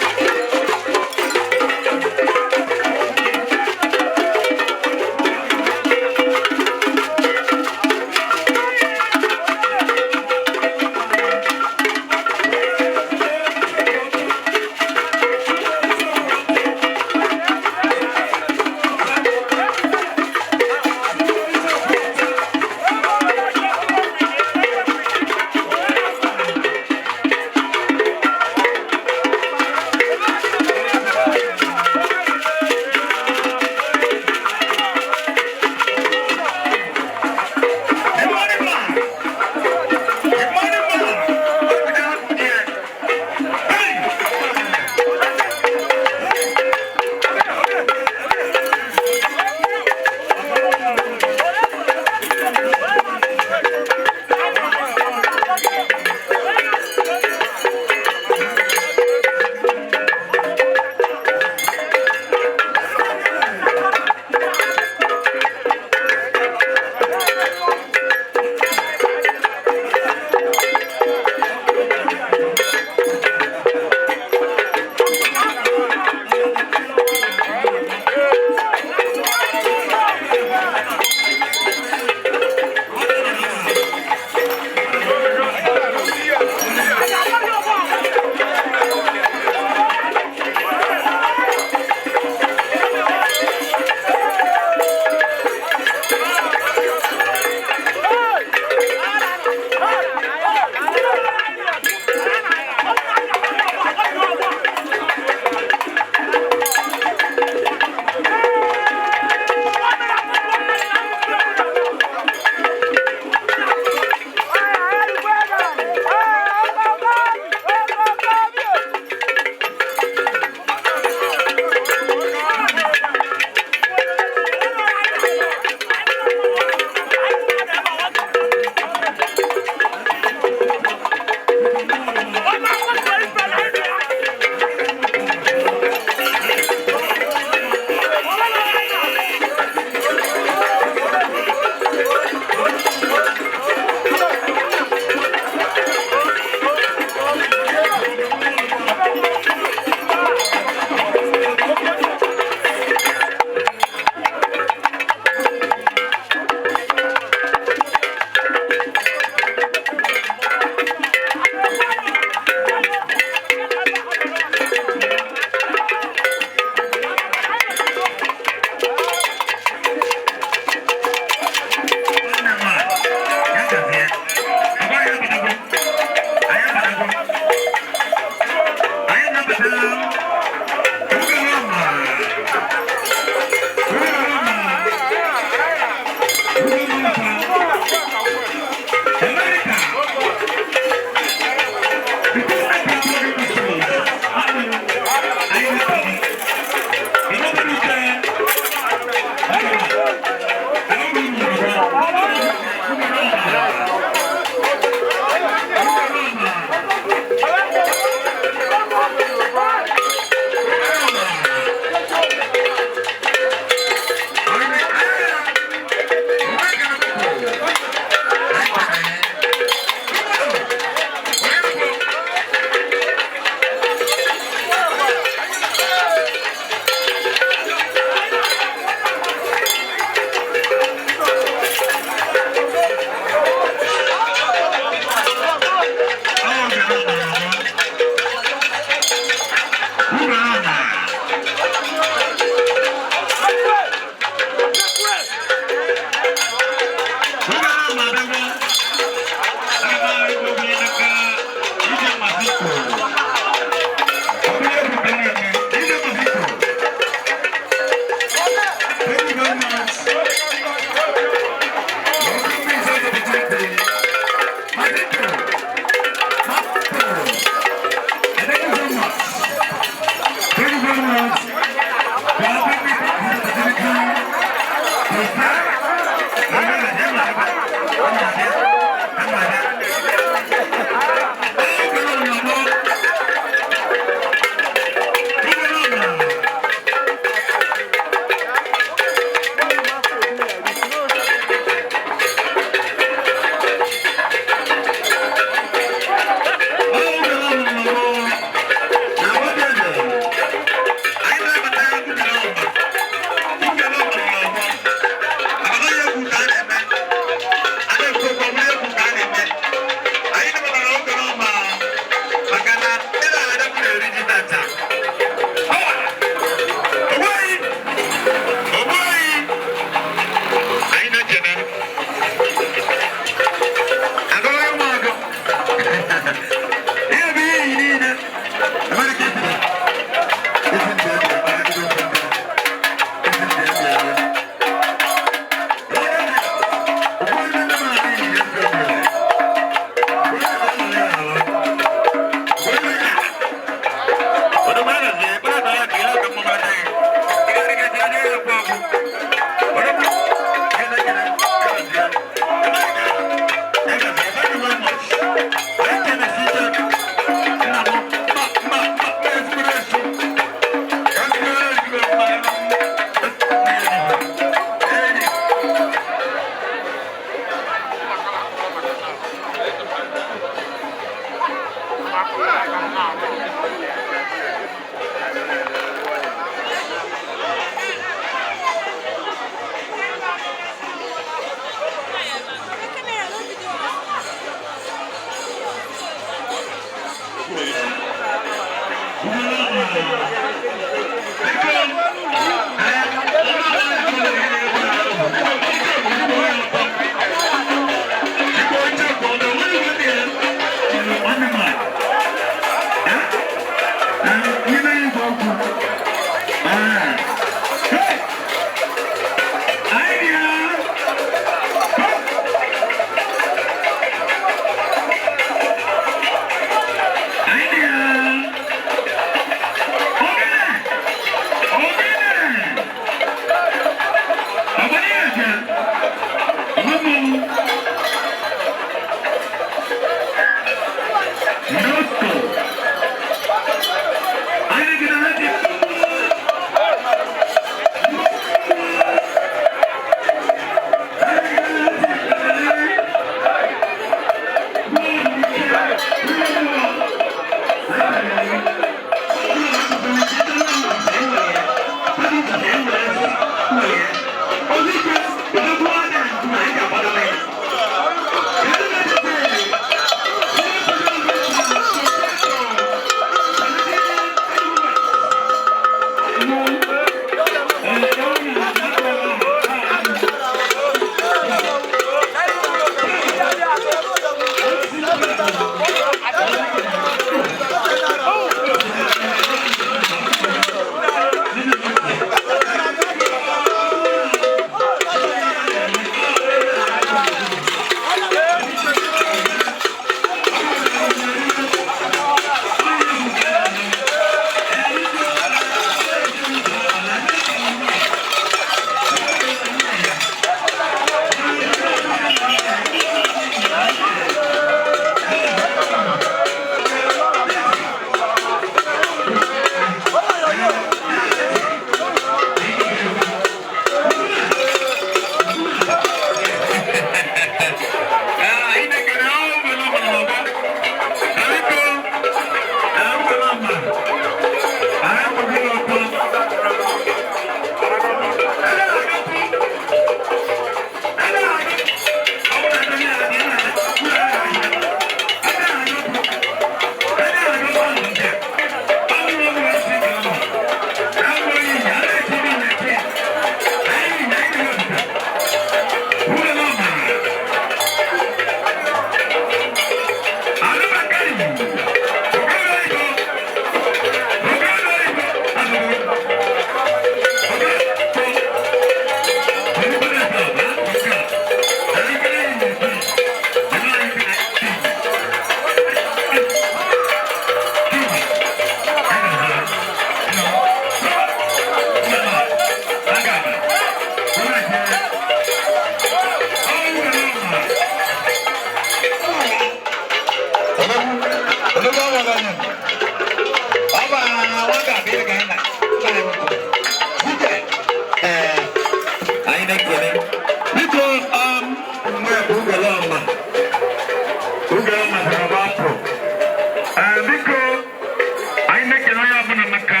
Na-ekele onye ọbụla maka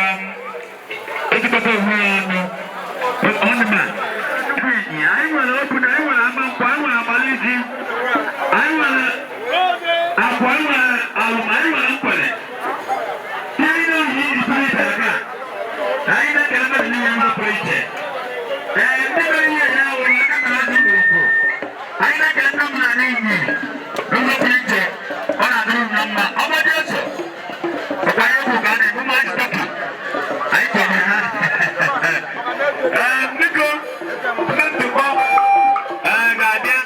ejikọta onwe ya ọnụ. Ọnụma. Anyị nwere okwu na anyị nwere ama nkwụ, anyị nwere agbala ji, anyị nwere akwa, anyị nwere alụm, anyị nwere nkwere. Ihe niile oyi iji ibe ebe a. Anyị na-ekele mmadụ niile ndị pụrụ iche. Ee, ndị mere ihe ya wụrụ aka na ha dị ugwu. Anyị na-ekele ndị mmadụ niile n'ụzọ pụrụ iche. Ọ na-adịrị m na mma. Ọgbadị ọsọ. Ọkwa ya egwu ka a na-ebu ma anyị stọpụ. Anyị kelere ha. Ee, biko, ndị ntụkọ ga-abịa.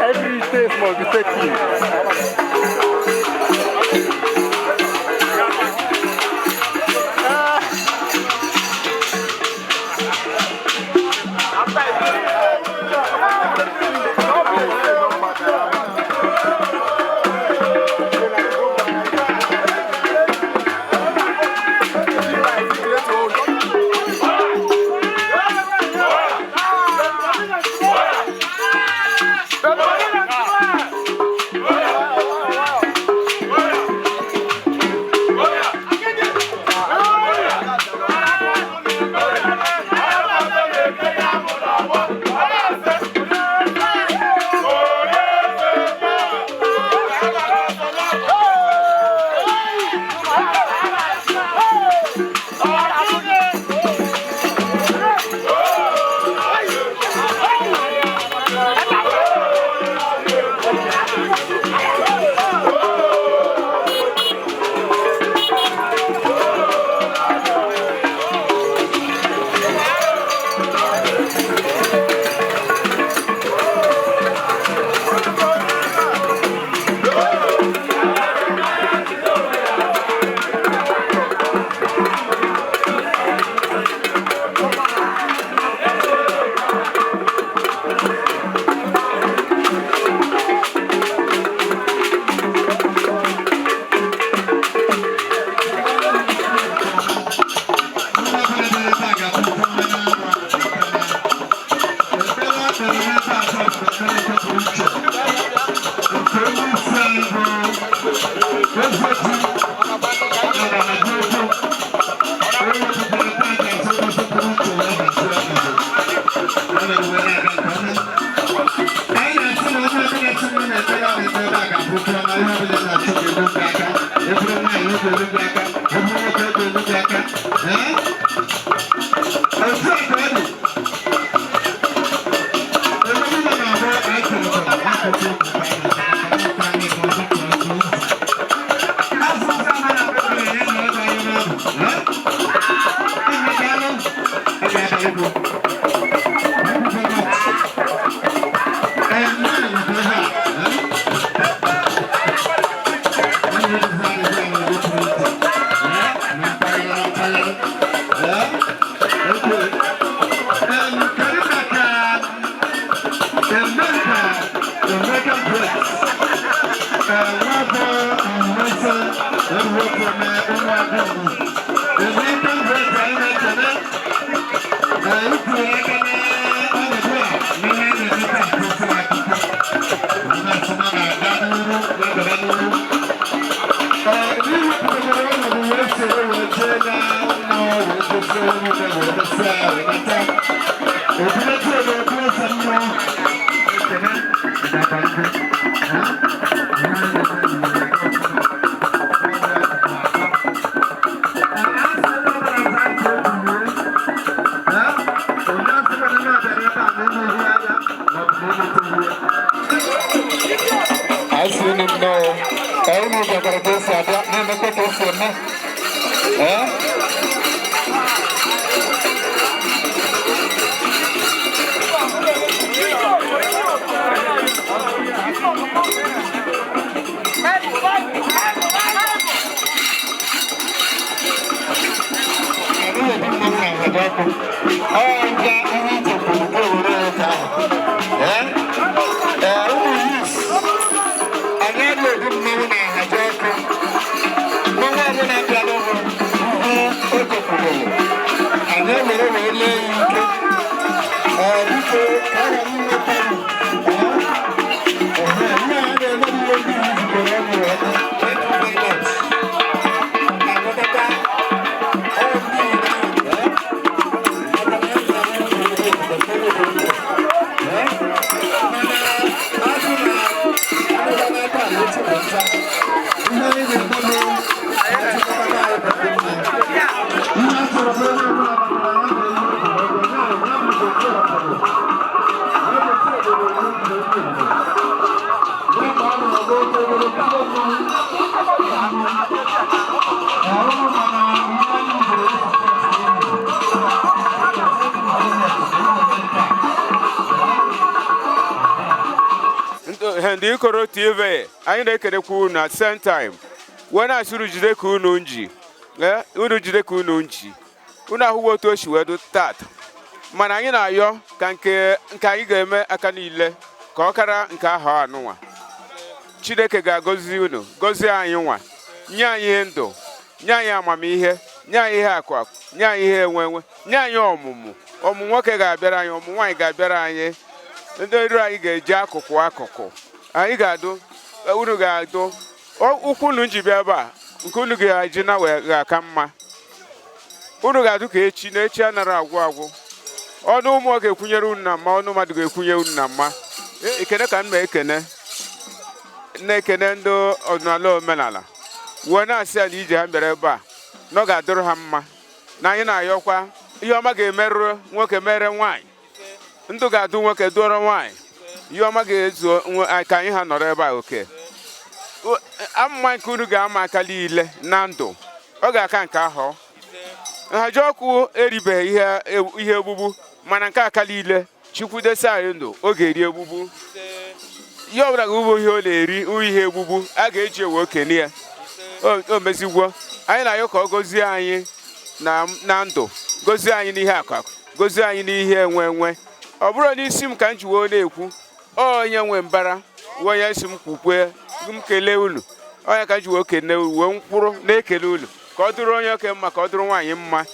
Every state must be taken. Anyị na-asị na onye ọbụla sị na ọ na-ekpere ọ na-ekpere a ga-abụ niile na-achọ ga-eru gị aka. Eburu nwaanyị, ọ ga-eru gị aka. Eburu nwoke, ọ ga-eru gị aka. Ee, otu a ka ọ dị. Ebe niile na-abụ anyị kere akụkụ. Anyị si unu nnọọ ka unu bịakwara ka esi abịa na-emekwa ka esi eme. Ee, Ndị Ikoro TV, anyị na-ekelekwa unu at same time wee na-asị unu jide ka unu nji. Ee, unu jide ka unu nji. Unu ahụghị otu o si wee dị tata, mana anyị na-ayọ ka nke nke anyị ga-eme aka niile ka ọ kara nke ahụ anụnwa. Chineke ga-agọzi unu, gọzie anyị nwa, nye anyị ndụ, nye anyị amamihe, nye anyị ihe akụ akụ, nye anyị ihe enwe enwe, nye anyị ọmụmụ. Ọmụ nwoke ga-abịara anyị, ọmụ nwaanyị ga-abịara anyị. Ndị iro anyị ga-eji akụkụ akụkụ anyị ga-adụ, unu ga-adụ ụkwụ unu ji bịa ebe a, nke unu ga-eji na wee ga-aka mma. Unu ga-adụ ka echi na echi anara agwụ agwụ. Ọnụ ụmụ ga-ekwunyere unu na mma, ọnụ mmadụ ga-ekwunye unu na mma. Ekene ka m na-ekene, na-ekene ndị ọdịnala omenala wee na-asị ya na ije ha bịara ebe a na ọ ga-adụrụ ha mma, na anyị na-ayọkwa ihe ọma ga-emerụ nwoke mere nwaanyị, ndụ ga-adụ nwoke dụọrọ nwaanyị, ihe ọma ga-ezu ka anyị ha nọrọ ebe a oke amụma nke unu ga-ama aka niile na ndụ, ọ ga-aka nke ahụ. Nhaji ọkụ eribeghị ihe egbugbu, mana nke aka niile Chukwu desa anyị ndụ, ọ ga-eri egbugbu. Ihe ọbụla ga-ugbo ihe ọ na-eri ihe egbugbu a ga-eji ewe okenye ya o mezigwo. Anyị na-ayọ ka ọ gọzie anyị na ndụ, gọzie anyị n'ihe akụ akụ, gọzie anyị n'ihe enwe enwe. Ọ bụrụ n'isi m ka m ji wee na-ekwu, onye nwe mbara onye si m kwukwe m kelee unu, onye ka m ji wee kene wee mkpụrụ na-ekele unu, ka ọ dụrụ onye oke mma, ka ọ dụrụ nwaanyị mma.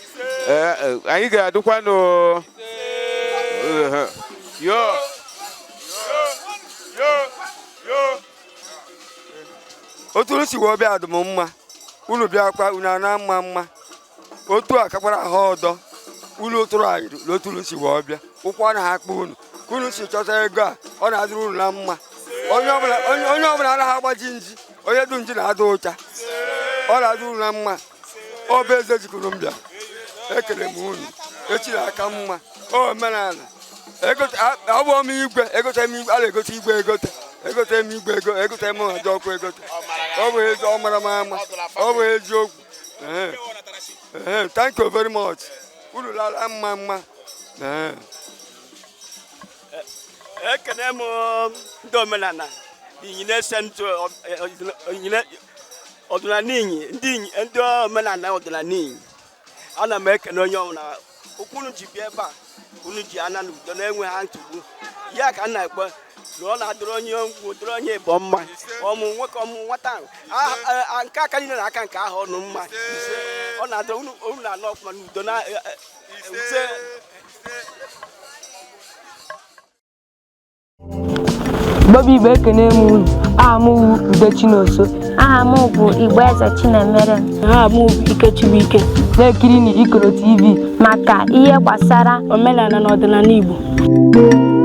Ee, anyị ga-adụkwa n'o yo otu unu si wee bịa dị m mma. Unu bịakwa unu ana mma mma, otu a kakwara ha ọdọ. Unu tụrụ anyị n'otu unu si wee bịa, ụkwụ anaghị akpọ unu ka unu si chọta ego a, ọ na-adịrị unu na mma. Onye ọbụla anaghị agbaji nji, Onye du nji na-ada ụcha, ọ na-adị unu na mma. Ọ bụ eze jikọrọ m bịa. Ekele m unu, echi na-aka mma. Omenala abụọ m igwe egote m igwe a na-egote igwe egote egote m igwe ego egote m nhaji ọkụ egote. Ọ bụ ezi, ọ mara m ama, ọ bụ eziokwu. Ee, ee, thank you very much. Unu lara mma mma. Ee. Ekene m ndị omenala Inyi na-ese ntụ ọdịnala Inyi, ndị Inyi, ndị omenala ọdịnala Inyi. Ana m ekene onye ọbụla ụkwụ unu ji bịa ebe a, unu ji ana n'udo na-enwe ha nsogbu. Ya ka m na-ekpe na ọ na-adịrị onye ngwu, dịrị onye ịbọ mma, ọmụ nwoke, ọmụ nwata ahụ. Nke aka niile na aka nke ahụ ọnụ mma. Ọ na-adịrị unu, unu na-anọ ọfụma n'udo na ise. Igbo Igbo, ekene m unu. Aha m bụ Ude Chinonso. Aha m bụ Igbo Eze Chinemere. Aha m bụ Ikechibuike. Na-ekiri na Ikoro TV maka ihe gbasara omenala na ọdịnala Igbo.